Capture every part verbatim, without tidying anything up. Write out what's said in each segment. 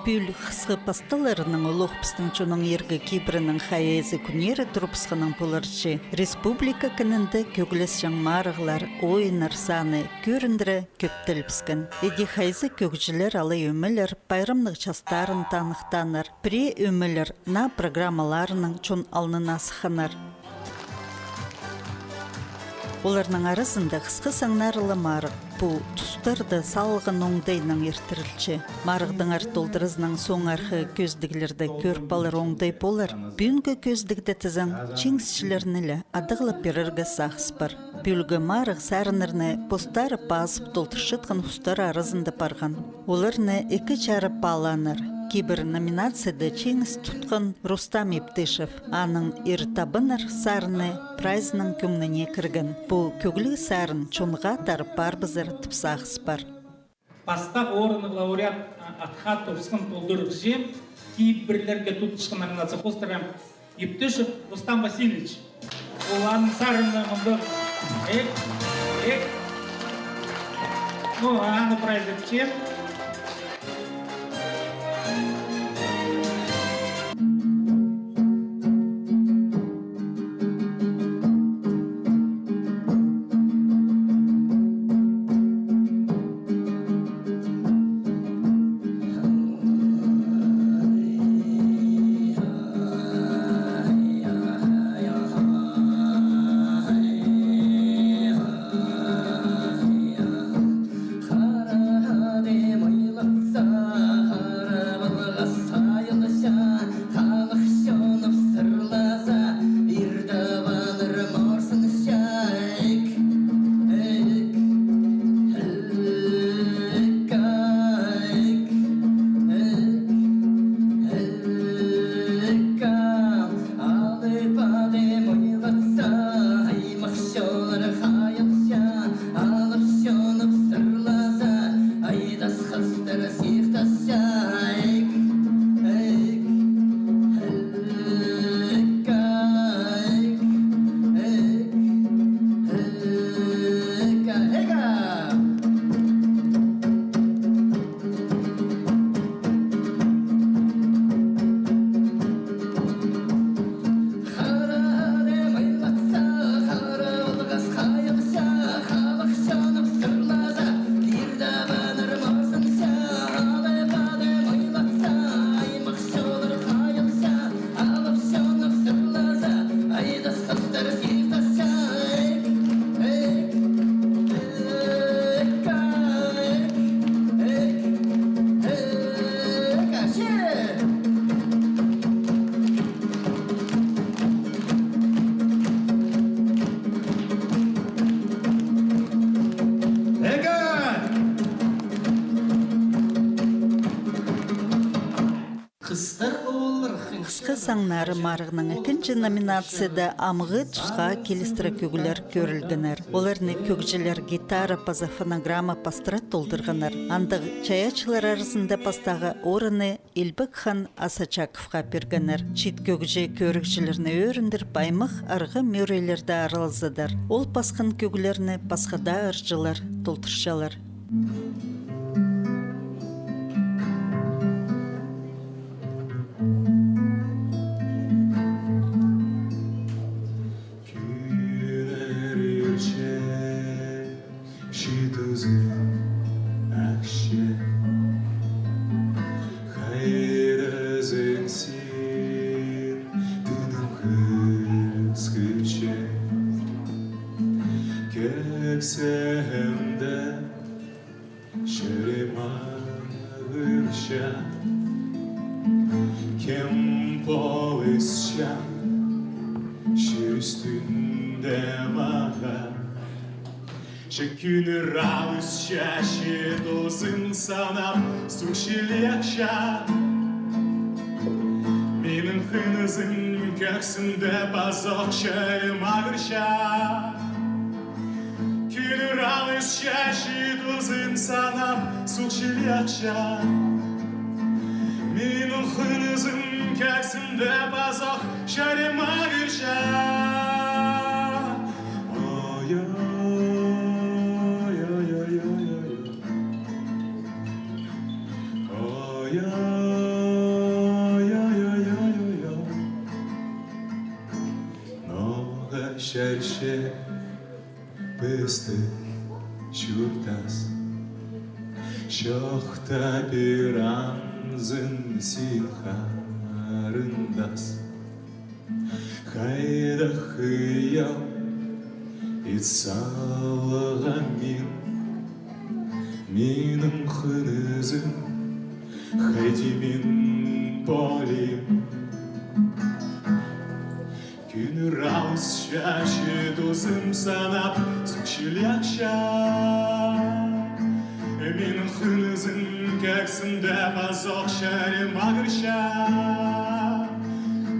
Пӱӱл хысхы пасталарынаң улуғ пістің чонның иргі кибірінің хайазы кӱннері турыбысханаң поларча. Республика кінінде кӧглесчең марығлар, ойыннар саны кӧріндіре кӧптелібіскен. Іди хайзы кӧгҷілер алай ӧмелер пайрамнығ частарын таныхтааннар. Пірее ӧмелер наа программаларынаң чон алнына сыхханнар. Оларның аразында хысхы саңнарлығ марығ. Пу тустарда салылған оңдайнаң иртірілче. Марығдаңар толдыразынаң сооңархы кӧзідіглерде кӧріп алар оңдай полар. Пӱӱнгі кӧзідігде тізең, чиңісчілерні ле адағлап пирерге сағыс пар. Пӱӱлгі марығ сарыннарны постары пазып толдырчатхан устар аразында парған. Оларны ікі чарап алааннар. Кибір номинацияда чиңіс тутхан Рустам Иптышев, аның «Ир табынар» сарыны прайзының кӧңніне кірген. Пу кӧгліг сарын чонға тарап парыбызар тіп сағыс пар. Пастағы орыннығ лауреат, а, атха тобысхан толдырығҷы, кибірлерге тутчатхан номинация хоостыра Иптышев Рустам Васильевич. Ол аның сарыны мындағ. Эк, эк. Ну, аны прайзы итчем. Хара дем ойлатса, хара балғас айылча, халых чонып сырлаза, ир табынар морсынча. Ик, ик, ик, ик, ик, ик, ик. Алып адым ойлатса, аймах чоллар хайылча, алып чонып сырлаза, айдас хыстар сыйыхтасча. Ик, ик, ик, ик, ик, ик, ик. Хысхы саңнары марығның ікінҷі номинацияда амғы тусха килістіре кӧглер кӧрілгеннер. Оларны кӧгҷілер гитара паза фонограмма пастыра толдырғаннар. Андағ чайаачылар аразында пастағы орынны Илбек Хан Асачаковха пиргеннер. Чиит кӧгҷі кӧрігҷілерні ӧріндіріп, аймах арғы мӧрейлерде аралазадар. Ол пасхан кӧглерні пасха даа ырҷылар толдырчалар. Кӱн ӧрінче, чиит тузым ахча. Хайдазың син, тынымхы кӱсче. Кӧгсімде чарир мағырча, кем полысча чир ӱстӱнде мағаа. Че кӱн ыралысча, чиит тузын санап, суғ чилиякча. Минің хынызым кӧгсімде пазох чарир мағырча. Кӱн ыралысча, чиит тузын санап, суғ чилиякча. Минің хынызым кӧгсімде пазох чарир мағырча. Ой, ой, ой. Ой, ой. Чарча пісті чуртас, чоохта пирерзің син, харындас. Хайдағ хыйал ит салғам мин, минің хынызым, хайди мин полим. Кӱн раусча, чиит тузым санап, суғ чылахча. Минің хынызым кӧксімде пазох чарым ағырча.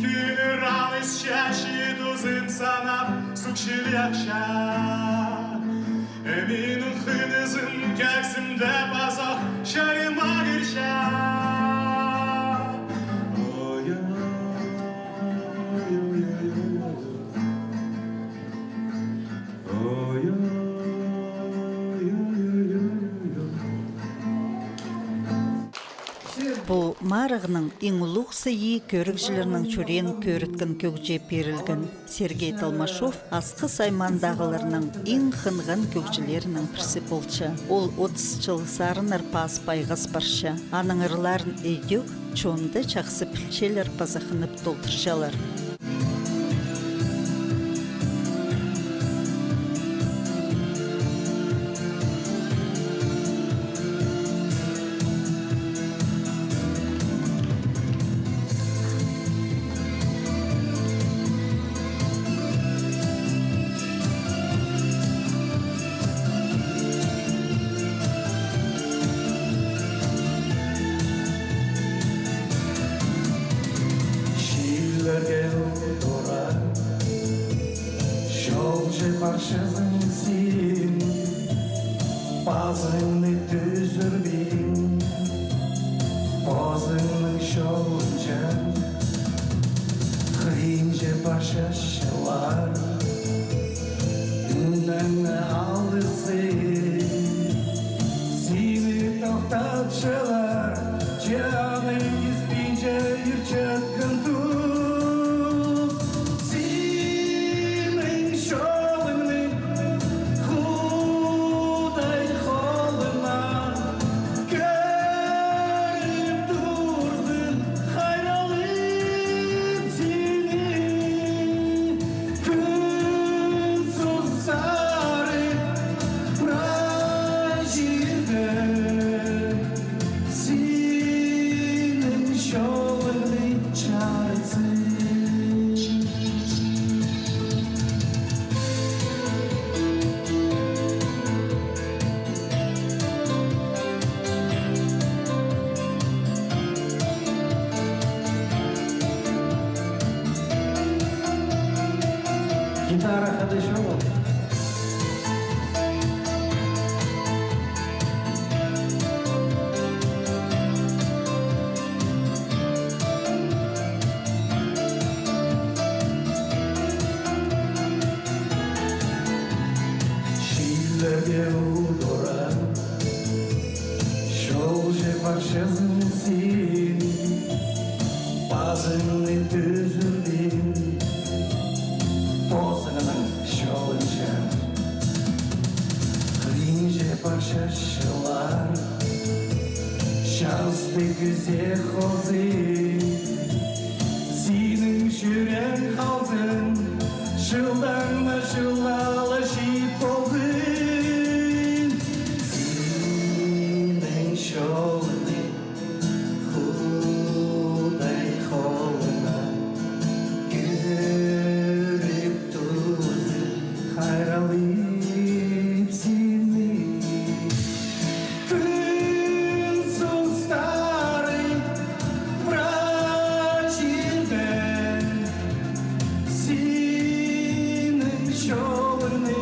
Кӱн раусча, чиит тузым санап, суғ чылахча. Минің хынызым кӧксімде пазох чарым ағырча. Ой, ой, ой, ой, ой, ой. Пу марығның иң улуғ сыйы кӧрігҷілернің чӱреен кӧріткен кӧгҷі пирілген. Сергей Толмашов Асхыс аймаандағыларның иң хынған кӧгҷілерінің пірсі полча. Ол отыс чыл сарыннар пазып айғас парча. Аның ырларын ідӧк чонда чахсы пілчелер паза хынып толдырчалар. Чирлерге удура, чолҷы парчазың син, пазыңны тӱзірбин, позыңның чолынҷа. Хыйынҷа парча чыллар, ӱнеңні алызын, сині тохтапчалар, чаның испинче иртчеткен тус. Синің чолыңны Худай холына кӧріп турзын, хайраллап сині. Кӱн сузарып, прай чирде синің чолыңны чарытсын. Гитара хада чоғыл. Чирлерге удура, чолҷы парчазың син, пазыңны тӱзірбин, позыңның чолынҷа. Хыйынҷа парча чыллар, частығ кізі хозы, синің чӱрең халзын, чылдаң на чыллар чиит ползын. Синің чолыңны Худай холына кӧріп турзын, хайраллап сині. Кӱн сузарып, прай чирде синің чолыңны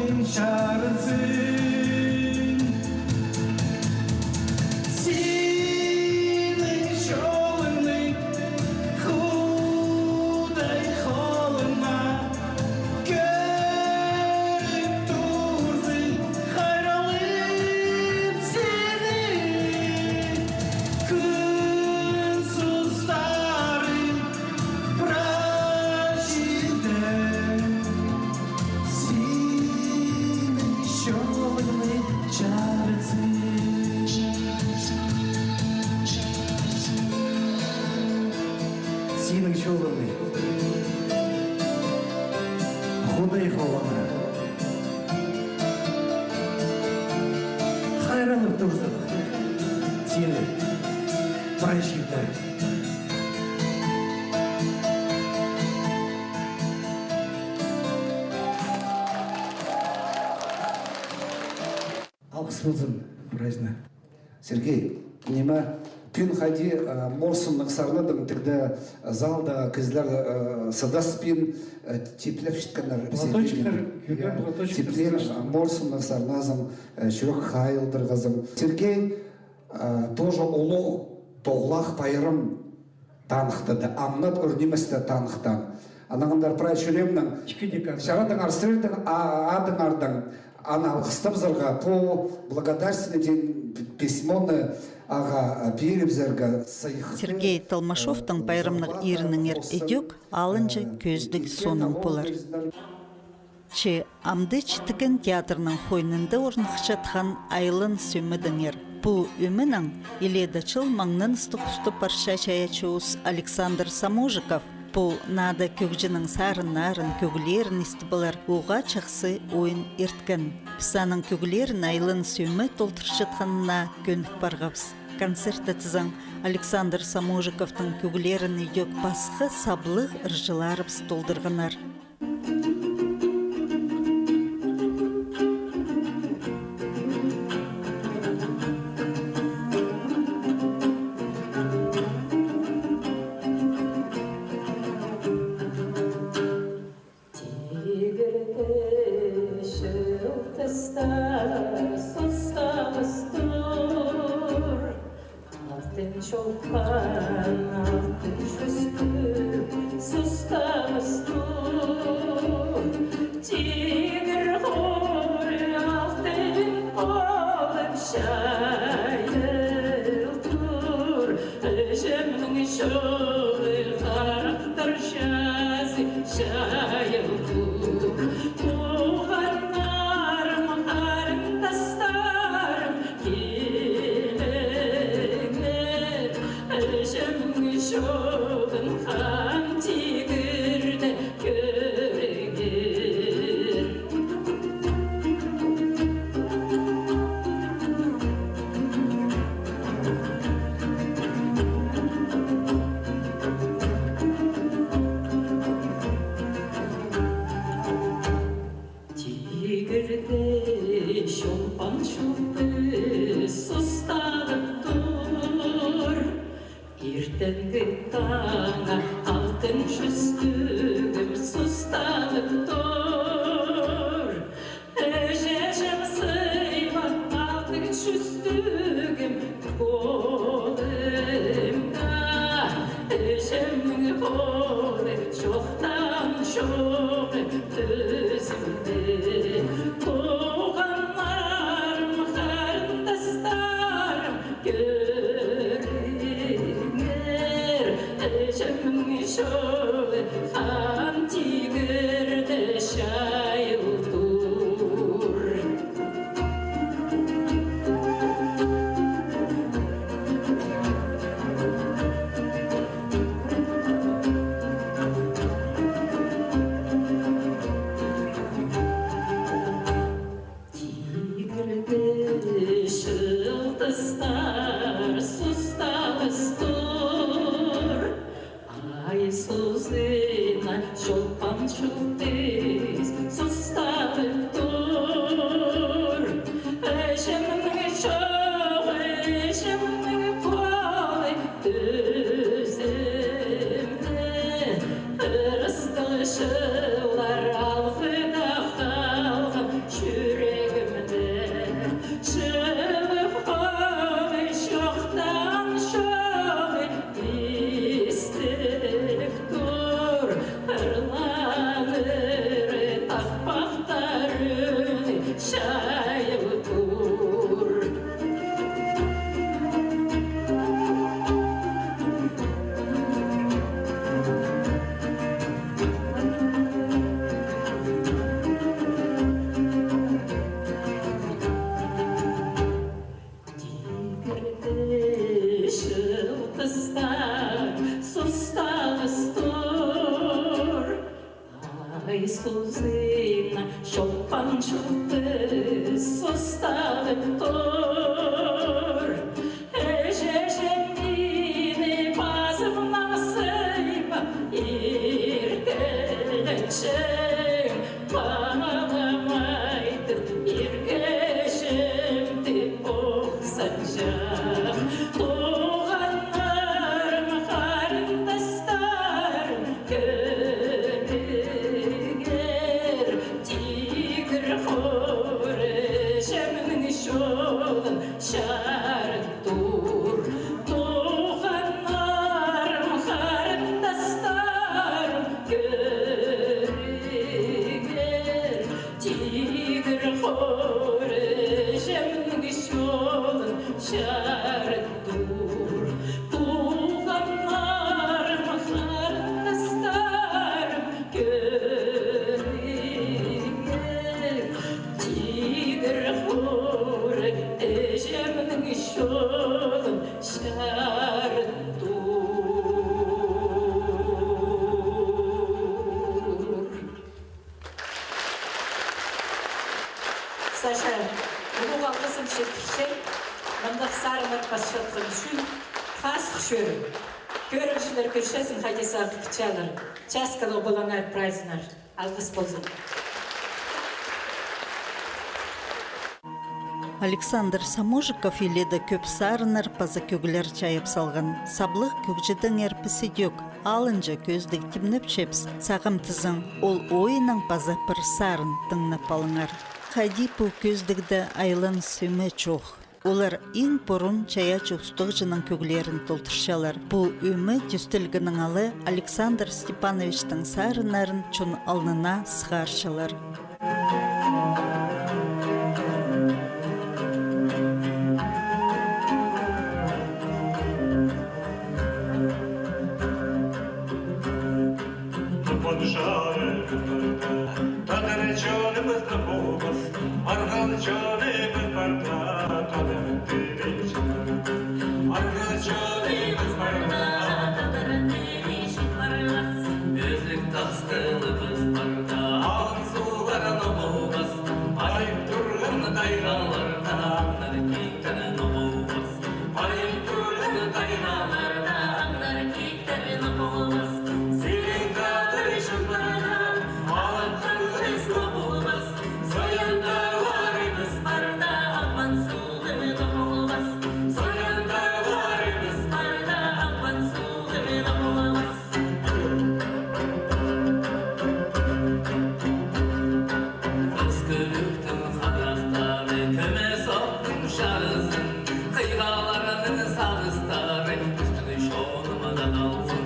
Синің чолыңны, Худай холыңа, хайраллап турзын сині прай чирде. Алғыс ползын прайзына. Сергей, ниме, кӱн хайди, а, морсымнығ сарнадаң, тігде залда кізілер, а, сыдаспин, а, типлепчеткеннер. Платочектер, кӱлген, я, платочектер типлеп, сыдаспин. А, морсымнығ сарназың, а, чӱрек хайылдырғазың. Сергей, а, тоже улуғ тоғлах пайрам таныхтады, амнат ӱр ниместе таныхтаан. Анаңар прай чӱреемнең чарадыңар, сірернің а-, адыңардаң аны алғыстабызарға, пу благодарственный день письмоны ағаа пирібізерге сыйыхты. Сергей Толмашовтың пайрамнығ ирінеңер ідӧк алынҷа кӧзідіг соонаң полар. Че амды Читіген театрның хойнында орныхчатхан «Айлан сӧмедеңер». Пу ӧменең илееде чыл маңнаныстығ устап парча чайаачы ус Александр Саможиков. Пу наада кӧгҷінің сарыннарын, кӧглерін истіп алар уғаа чахсы ойын ирткен. Піс аның кӧглерін «Айлан сӧме» толдырчатханына кӧнік парғабыс. Концертте тізең, Александр Саможиковтың кӧглерін ідӧк пасха саблығ ырҷыларыбыс толдырғаннар. Тигірде чылтыстар сусталыс тур. Алтын чолпан, алтын чӱстӱк сусталыс тур. Тигір хол алтын полып чайыл тур. Іҷемнің чолы харахтар чазы чайыл тур. Туғаннарым, харындастарым, киліңер, іҷемнің чолын Хан Тигірде кӧріңер. Тигірде чолпан чылтыс сусталып тур. Иртенгі таңа алтын чӱстӱгім сусталып тур. Іҷем сыйлап алтын чӱстӱгім холымда. Іҷемнің холы чохтаң чоғы тӱзімде. Туғаннарым, харындастарым, кӧріңер, іҷемнің чолы Хан Тигірде чайыл тур. Тигірде чылтыстар сусталыс тур. Ай сузына чолпан чылтыс сусталып тур. Іҷемнің чоғы, іҷемнің холы тӱзімде. Ырыстығ чыллар алғыда халған чӱрегімде. Чылығ холы чохтаң чоғы истіліп тур. Ырланыр тахпахтар ӱні чайыл тур. Тигірде чылтыстар сусталыс сузына чолпан чултыс состалып тур. Іҷе-іҷем мині пазымнаң сыйпап, иркеленчең паламайтып, иркеҷем тіп ох санҷам. Туғаннарым, харындастарым, кӧрігер, тигір хуры іҷемнің чолын чарыт тур. Туғаннарым, харындастарым, кӧрігер, тигір хуры іҷемнің чолын чарыт тур. Туғаннарым, харындастарым, кӧрігер, тигір хуры іҷемнің чолын чарыт тур. Саша, улуғ алғызым читірчем, мындағ сарыннар пасчатхан ӱчӱн. Хазых чӧр. Кӧрігҷілер кӧрчезің, хайди сағып килчелер. Часкалығ полыңар, прайзыңар. Алғыс ползын. Александр Саможиков илееде кӧп сарыннар паза кӧглер чайап салған. Саблығ кӧгҷідеңер піс идӧк алынҷа кӧзідіг тимнепчебіс. Сағам тізең, ол ойыннаң паза пір сарын тыңнап алыңар. Хайди пу кӧзідігде айланыс ӧме чох. Олар иң пурун чайаачы устағҷының кӧглерін толдырчалар. Пу ӧме тӧстелгеннің алай Александр Степановичтің сарыннарын чон алнына сығарчалар. Таппан чарығ пар, тадар чоныбыс тап полбас. Арғал чоныбыс парда, тадар тілі чон. Арғал чоныбыс парда, тадар тілі чон парғас. Ӧзік тастылыбыс парда, алын суулар ноп полбас. Пайып турған тайғаларда аңнар киктер ноп полбас. Пайып турған тайғаларда аңнар киктер ноп полбас. Сирек тадар чон парда, алып ханғыс ноп полбас. Соян тауларыбыс парда, Ағбан суғлары ноп полбас. Соян тауларыбыс парда, Ағбан суғлары ноп полбас. Хыс кӱлӱктің харахтары, кӧмес оттың чарызын, хыйғаларның сағыстары, кӱстіг чонымда халзын.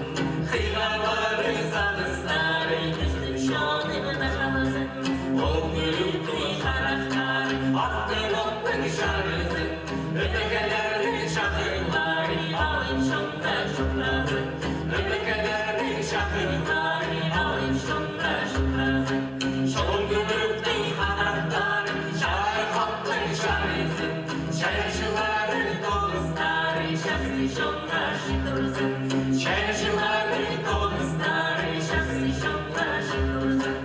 Хыйғаларның сағыстары, кӱстіг чонымда халзын. Ол кӱлӱктің харахтары, алтын оттың чарызын, ӧбекелернің чахырлары алып чонда чуртазын. Ӧбекелернің чахырлары алып чонда чуртазын. Чон кӱлӱктің харахтары, чайаачы халыхтың чарызын, чайаачыларның тоғыстары чахсы чонға чит турзын. Чайаачыларның тоғыстары чахсы чонға чит турзын.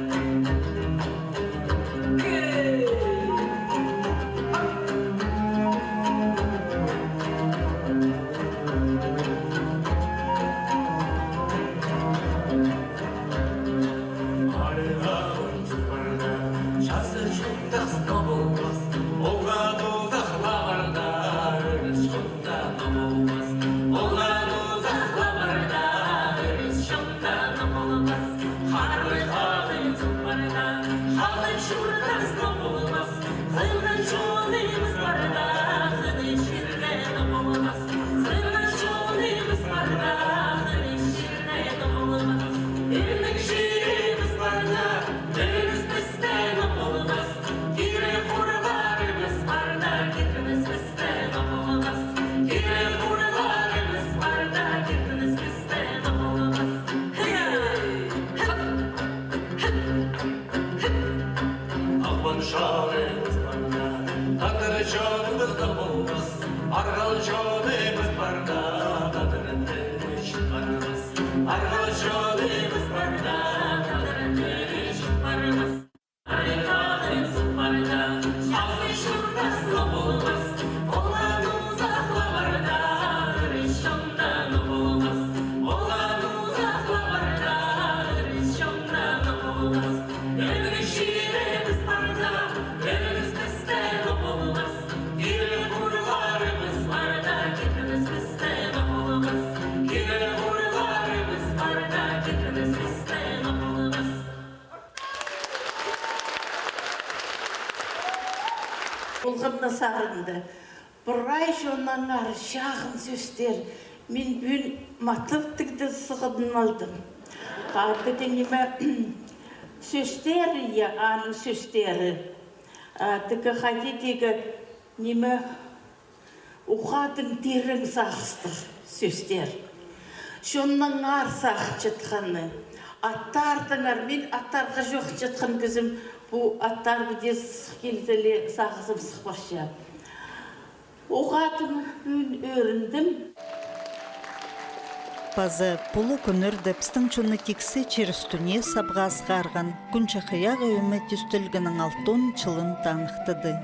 Арығ алын суғ парда, чазы чуртас ноп полбас. Оңға тозах ла парда, ырыс чон да ноп полбас. Оңға тозах ла парда, ырыс чон да ноп полбас. Харлығ алын суғ парда, хазых чуртас ноп полбас. Хынған чоныбыс парда, хынығ чирде ноп полбас. Хынған чоныбыс парда, хынығ чирде ноп полбас. Ӧмек чирібіс парда, ӧмес пісте ноп полбас. Кирек хурларыбыс парда, кирмес пісте ноп полбас. Кирек хурларыбыс парда, кирмес пісте ноп полбас. Ағбан чарығыбыс парда, тадар чоныбыс ноп полбас. Арғал чоныбыс парда, тадар тілі чіт парбас. Арғал чоныбыс парда, тадар тілі чіт парбас. Хынна сарында. Прай чоннаңар чағын сӧстер. Мин пӱӱн матап тігде сығынып алдым. Хати дее ниме, сӧстері, я, аның сӧстері. А, тігі хати тігі ниме, уғаа тың тирең сағыстығ сӧстер. Чоннаңар сағынчатханы. Аттардаңар, мин аттарға чох чатхан кізім, пу аттар піди сых килзеле, сағызым сых парча. Уғаа тың пӱӱн ӧріндім. Паза пу ла кӱннерде пістің чонны тиксі чир ӱстӱне сабға асхарған Кӱн чахайағы ӧме тӧстелгеннің алтон чылын таныхтады.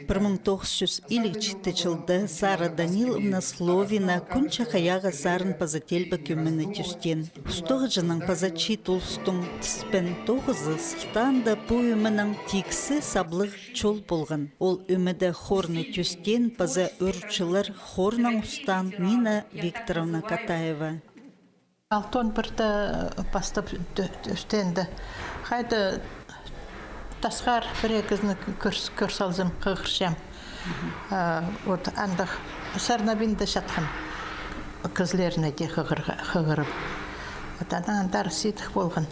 Пір муң тоғыс чӱс илиг читі чылда Сара Даниловна Словина Кӱн чахайағы сарын паза теелбек ӧмені тӧстеен. Устағҷының паза чиит улустың тіспен тоғызы сылтаанда пу ӧменің тиксі саблығ чол полған. Ол ӧмеде хорны тӧстеен паза ӧрчілер хорның устаан Нина Викторовна Катаева. Алтон пірде пастап тӧ-, тӧстенді. Хайда тасхар пір-ікізін кӧр, кӧр салзам, хығырчам. А, вот андағ сарнабинда чатхан кізілерні дее хығырға, хығырып. Вот анаң андар сидік полған.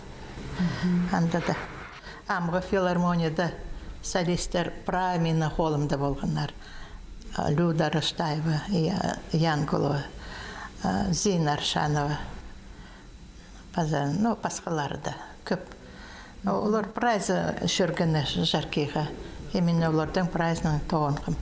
Анда да. Амғы филармонияда солисттер прай минің холымда полғаннар. А, Люда Раштаева, Я-, Янгулова, а, Зина Аршанова. Паза, ну, пасхалары да кӧп. Но олар прайзы чӧргені Чаркиға. И мин оларның прайзынаң тоғынғам.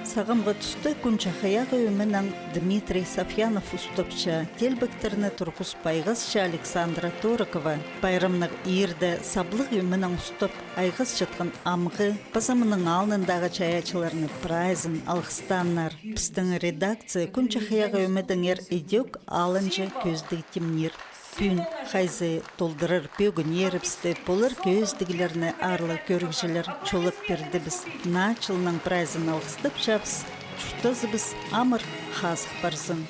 Сағамғы туста Кӱн чахайағы ӧменең Дмитрий Сафьянов устапча, теелбектерні турғызып айғасча Александра Торокова. Пайрамнығ иирде саблығ ӧменең устап айғасчатхан амғы паза мының алнындағы чайаачыларны прайзын алғыстааннар. Пістің редакция Кӱн чахайағы ӧмедеңер ідӧк алынҷа кӧзідіг тимнир. Пӱӱн хайзы толдырар пӧгіннерібісті, полар кӧзідіглерні аарлығ кӧрігҷілер чолап пирдібіс. Наа чылнаң прайзын алғыстапчабыс. Чуртазыбыс амыр-хазых парзын.